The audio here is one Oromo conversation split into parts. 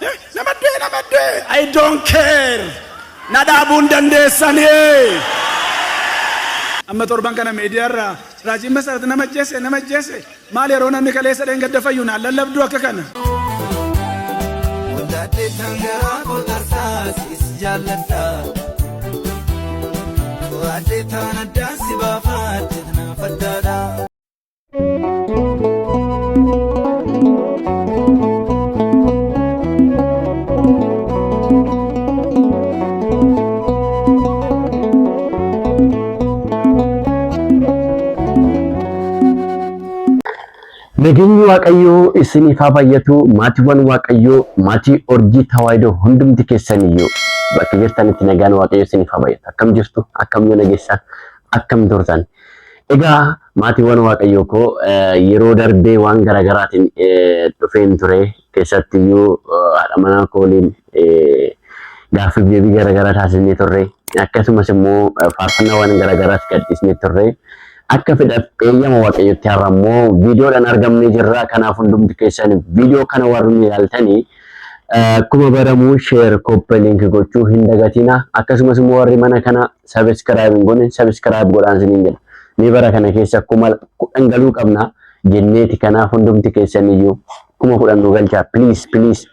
Nama du'e, nama du'e. I don't care. Na dhaabuu hin dandeessanii. Amma torban kana miidiyaarraa raajiin Masarat nama ajjeese, nama ajjeese. Maal yeroo namni kaleessa dheengadda fayyu naan lallabduu akka kana. Wallaaddee tan garaa koo tarsaasiis jaalladha. To'adhee taan addaan si baafadhe tanaaf addaadha. Nageenyi Waaqayyoo isiniif haa baay'atu. Maatiiwwan Waaqayyoo, maatii Orjii Tawaahidoo hundumti keessaniyyuu bakka jirtanitti nagaan Waaqayyoo isiniif haa baay'atu. Akkam jirtu? Akkam yoo nageessan? Akkam turtan? Egaa maatiiwwan Waaqayyoo koo yeroo darbee waan garaagaraatiin dhufeen ture. Keessattiyyuu haadha manaa koo waliin gaaffiif deebii garaagaraa taasisnee turre. Akkasumas immoo faarfannaawwan garaagaraas gadhiisnee turre. Akka fedhaaf eeyyama Waaqayyootti har'a immoo viidiyoodhaan argamnee jirra. Kanaaf hundumti keessan viidiyoo kana warri ilaaltanii akkuma baramu share, copy link gochuu hin dagatina. Akkasumas immoo warri mana kana subscribe hin goone subscribe godhaan isiniin jedha. Mee bara kana keessa 10,000 galuu qabna jenneeti. Kanaaf hundumti keessan iyyuu 10,000 nu galchaa please please.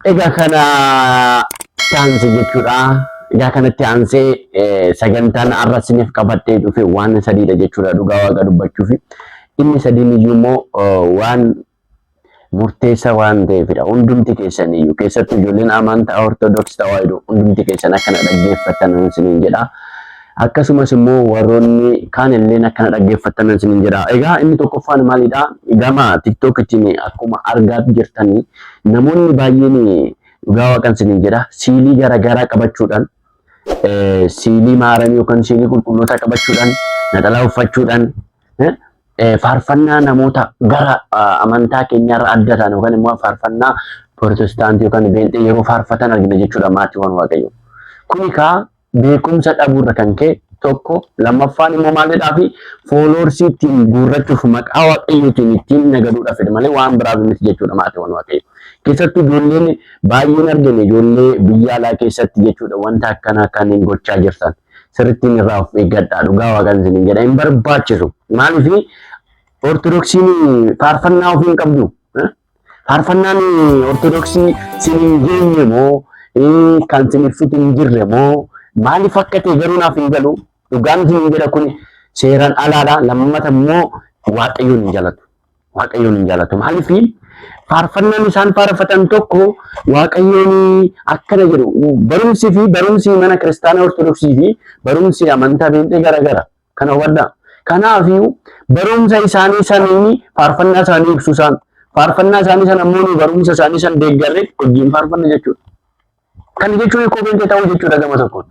Egaa kana aansee jechuudha. Egaa kanatti aansee sagantaan har'a isiniif qabadhee dhufe waan sadiidha jechuudha dhugaa waaqa dubbachuufi. Inni sadiin iyyuu immoo waan murteessaa waan ta'eefidha. Hundumti keessan iyyuu keessattuu ijoolleen amantaa Ortodoksii Tawaahidoo hundumti keessan akkana dhaggeeffattan isiniin jedha. Akkasumas immoo warroonni kaan illeen akkana dhaggeeffattan isiniin jedha. Egaa inni tokkoffaan maalidha? Gama TikTokitiin akkuma argaa jirtanii namoonni baay'een dhugaa waaqan isiniin jedha siilii garaagaraa qabachuudhaan siilii maaramii yookaan siilii qulqulloota qabachuudhaan naxalaa uffachuudhaan faarfannaa namoota gara amantaa keenyaarra adda ta'an yookaan immoo faarfannaa pirootestaantii yookaan beenxee yeroo faarfatan argina jechuudha maatiiwwan Waaqayyoo. Kuni kaa beekumsa dhabuurra kan ka'e tokko, lammaffaan immoo maalidhaa fi fooloorsii ittiin guurrachuuf maqaa Waaqayyootiin ittiin nagaduudhaaf malee waan biraaf miti jechuudha maatiiwwan Waaqayyoo. Keessattuu ijoolleen baay'een argine ijoollee biyya alaa keessatti jechuudha wanta akkanaa kan hin gochaa jirtan. Sirrittiin irraa of eeggadhaa dhugaa waaqan isiniin jedha hin barbaachisu. Maaliif Ortodoksiin faarfannaa ofii hin qabdu. Faarfannaan Ortodoksii sin hin geenye moo kan sin ibsutu hin jirre moo maaliif akka ta'e garuu naaf hin galu. Dhugaan isin jedha kun seeraan alaadha. Lammata immoo Waaqayyoon hin jaalatu. Waaqayyoon hin jaalatu. Maaliif faarfannaan isaan faarfatan tokko Waaqayyoon akkana jedhu barumsi fi barumsi mana kiristaanaa Ortodoksii fi barumsi amantaa beenxee garagara. Kana hubadhaa. Kanaafiyyuu barumsa isaanii saniin faarfannaa isaanii ibsu isaan. Faarfannaa isaanii sana immoo nu barumsa isaanii san deeggarree wajjin faarfanna jechuudha. Kana jechuun hiikoo beenxee ta'uu jechuudha gama tokkoon.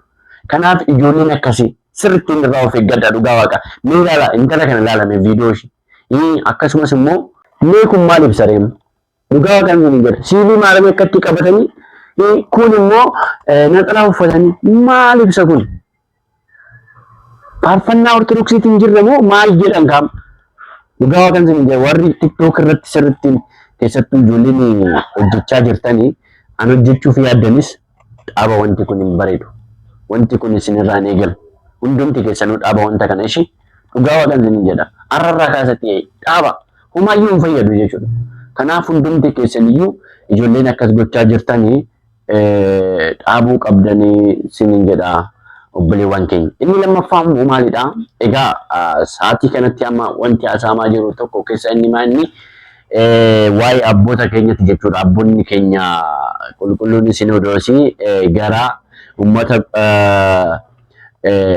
Kanaaf ijoolleen akkasii sirriitti irraa of eeggadha dhugaa waaqa. Mee ilaala intala kana ilaalame viidiyoo ishii. Akkasumas immoo mee kun maal ibsa reemu? Dhugaa waaqaan kun hin jedhu. Siilii maaramii akkatti qabatanii kun immoo naxalaa uffatanii maal ibsa kun? Faarfannaa Ortodoksiitiin jirra moo maal jedhan kaam? Dhugaa waaqaan sin jedhu warri TikTok irratti sirriitti keessattuu ijoolleen hojjechaa jirtanii an hojjechuuf yaaddanis dhaaba wanti kun hin bareedu. Wanti kun isinirraa hin eegalu. Hundumti keessanuu dhaaba wanta kana ishii dhugaa waaqaan sin jedha. Arrarraa kaasatti dhaaba. Homaayyuu hin fayyadu jechuudha. Kanaaf hundumti keessaniyyuu ijoolleen akkas gochaa jirtanii dhaabuu qabdanii sinin jedha obboleewwan keenya. Inni lammaffaa immoo maalidha? Egaa sa'aatii kanatti amma wanti haasa'amaa jiru tokko keessa inni maa inni waa'ee abboota keenyatti jechuudha. Abboonni keenya qulqulluun sinodoosii gara uummata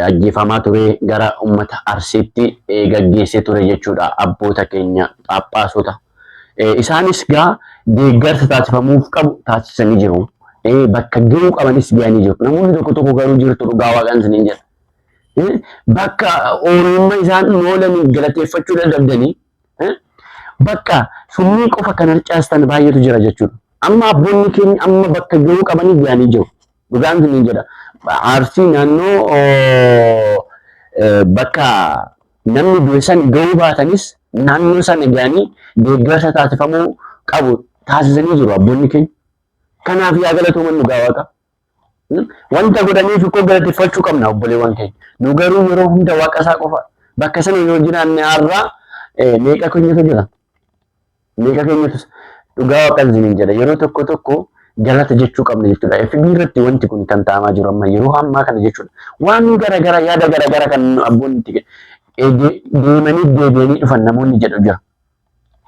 ajjeefamaa ture gara uummata Arsiitti gaggeessee ture jechuudha. Abboota keenya phaaphaasota. Isaanis gaa deeggarsa taasifamuuf qabu taasisanii jiru. Bakka gahuu qabanis gahanii jiru. Namoonni tokko tokko garuu jirtu dhugaa waaqaan isiniin jedha. Bakka oolmaa isaan oolanii galateeffachuu dadhabdanii bakka summii qofa kan harcaastan baay'eetu jira jechuudha. Amma abboonni keenya amma bakka gahuu qabanii gahanii jiru. Dhugaan isiniin jedha. Arsii naannoo bakka namni du'e san gahuu baatanis naannoo sana gahanii deeggarsa taasifamuu qabu taasisanii jiru abboonni keenya. Kanaaf yaa galatooman dhugaa waaqa. Wanta godhaniif ikkoo galateeffachuu qabna obboleewwan keenya. Nu garuu yeroo hunda waaqa isaa qofa bakka sana yoo jiraanne har'a meeqa keenyatu jira? Meeqa keenyatu dhugaa waaqan isiniin jedha yeroo tokko tokko galata jechuu qabna jechuudha. FB irratti wanti kun kan ta'amaa jiru amma yeroo ammaa kana jechuudha. Waan garaagaraa yaada garaagaraa kan abboonni itti deemanii deebi'anii dhufan namoonni jedhu jira.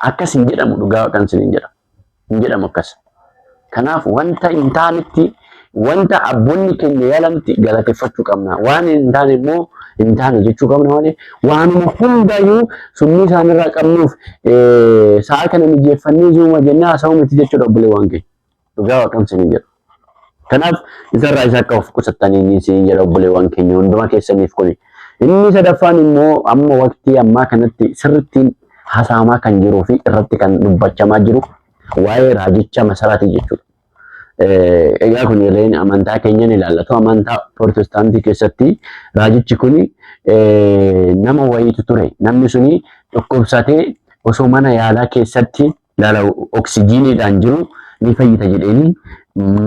Akkas hin jedhamu dhugaa waaqan isiniin jedha. Hin jedhamu akkas. Kanaaf wanta hin taanetti wanta abboonni keenya yaalanitti galateeffachuu qabna. Waan hin taane immoo hin taane jechuu qabna malee waanuma hundayyuu summii isaanirraa qabnuuf sa'a kana mijeeffannee zuuma jennee haasa'uu miti jechuudha obboleewwan keenya. Dhugaa waaqan isinii jedha. Kanaaf isarraa isa akka of qusattanii isin jedha obboleewwan keenya hunduma keessaniif kuni. Inni sadaffaan immoo amma waqtii ammaa kanatti sirrittiin haasa'amaa kan jiruu fi irratti kan dubbachamaa jiru waa'ee raajicha masaraatii jechuudha. Egaa kun irreen amantaa keenyan ilaallatu. Amantaa Pirootestaantii keessatti raajichi kun nama wayiitu ture. Namni suni dhukkubsatee osoo mana yaalaa keessatti laala oksijiiniidhaan jiru ni fayyita jedheeni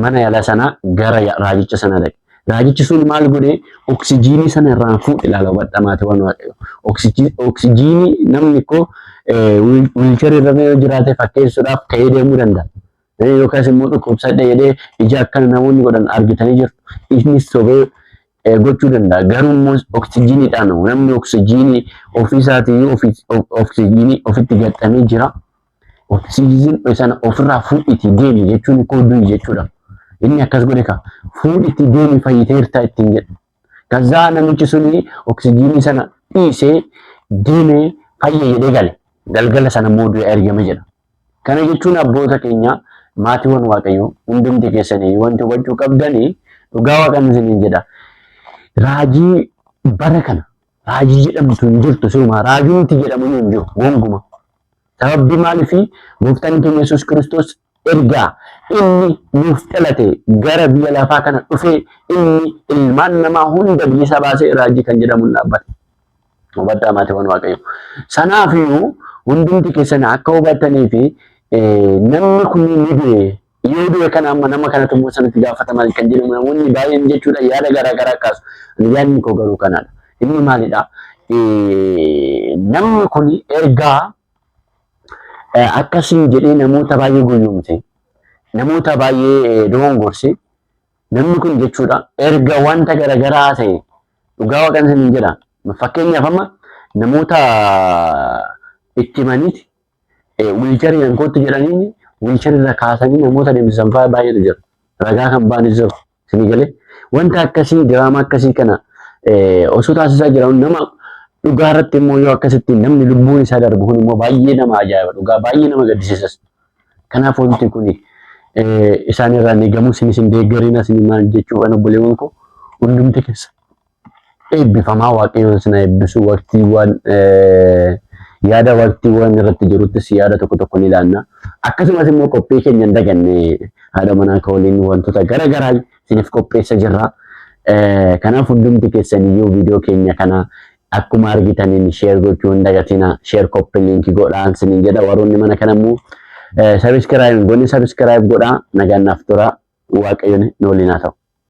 mana yaalaa sana gara raajicha sana dhaqe. Raajichi sun maal godhe oksijiinii sana irraan fuudhe laala hubadhaa maatiiwwan waaqayyo. Oksijiinii namni koo wiilcharii irra yoo jiraate fakkeessuudhaaf ka'ee deemuu danda'a. Yookaas immoo dhukkubsadhe jedhee ija akkana namoonni godhan argitanii jirtu. Innis sobee gochuu danda'a. Garuu immoo oksijiiniidhaan namni oksijiinii ofiisaatii oksijiinii ofitti gaxxamee jira. Oksijiinii sana ofirraa fuudhiitii deemi jechuun koo du'i jechuudha. Inni akkas godhe ka fuudhiitii deemi fayyiteerta ittiin jedhe. Kazaa namichi suni oksijiinii sana dhiisee deemee fayye jedhee gale. Galgala sana immoo du'e argame jedha. Kana jechuun abboota keenya maatiiwwan Waaqayyoo hundumti keessanii wanti hubachuu qabdanii dhugaa waaqan isiniin jedha. Raajii bara kana raajii jedhamtu hin jirtu sirumaa raajiin jedhamu hin jiru gonkumaa. Sababbi maaliifi gooftaan keenya Yesuus Kiristoos ergaa inni nuuf dhalate gara biyya lafaa kana dhufee inni ilmaan namaa hunda bilisa baasee raajii kan jedhamu hin dhaabbate. Hubadhaa maatiiwwan Waaqayyo. Sanaafiyyuu hundumti keessan akka hubattanii fi namni kun ni du'e yoo du'e kana amma nama kanatu immoo sanatti gaafatama kan jedhamu namoonni baay'een jechuudha yaada garaa garaa kaasu. Yaadni koo garuu kanaadha. Inni maalidha? Namni kun ergaa akkasiin jedhee namoota baay'ee gowwoomse, namoota baay'ee dogongorse, namni kun jechuudha erga wanta garaagaraa ta'e dhugaa waaqan isiniin jedha. Fakkeenyaaf amma namoota itti himaniiti wiilcharii kootti jedhanii wiilcharii irra kaasanii namoota deemsisan fa'aa baay'eetu jira. Ragaa kan ba'anis jiru. Isinii galee wanta akkasii diraamaa akkasii kana osoo taasisaa jiran nama dhugaa irratti immoo yoo akkasitti namni lubbuun isaa darbu kun immoo baay'ee nama ajaa'iba dhugaa baay'ee nama gaddisiisas. Kanaaf wanti kun isaan irraa ni gamu isinis hin deeggarina isin maal jechuudhaan obboleewwan koo hundumti keessa eebbifamaa waaqayyoon isin eebbisu waqtiiwwan yaada waqtiiwwan irratti jiruttis yaada tokko tokko ni ilaalla. Akkasumas immoo qophii keenya hin daganne haadha manaa koo waliin wantoota gara garaa isiniif qopheessa jirra. Kanaaf hundumti keessaniyyuu viidiyoo keenya kana akkuma argitaniin share gochuu hin dagatina. Share copy link godhaa isiniin jedha. Warroonni mana kana immoo subscribe goonni subscribe godhaa nagaan naaf tura. Waaqayyoon nu waliin haa ta'u.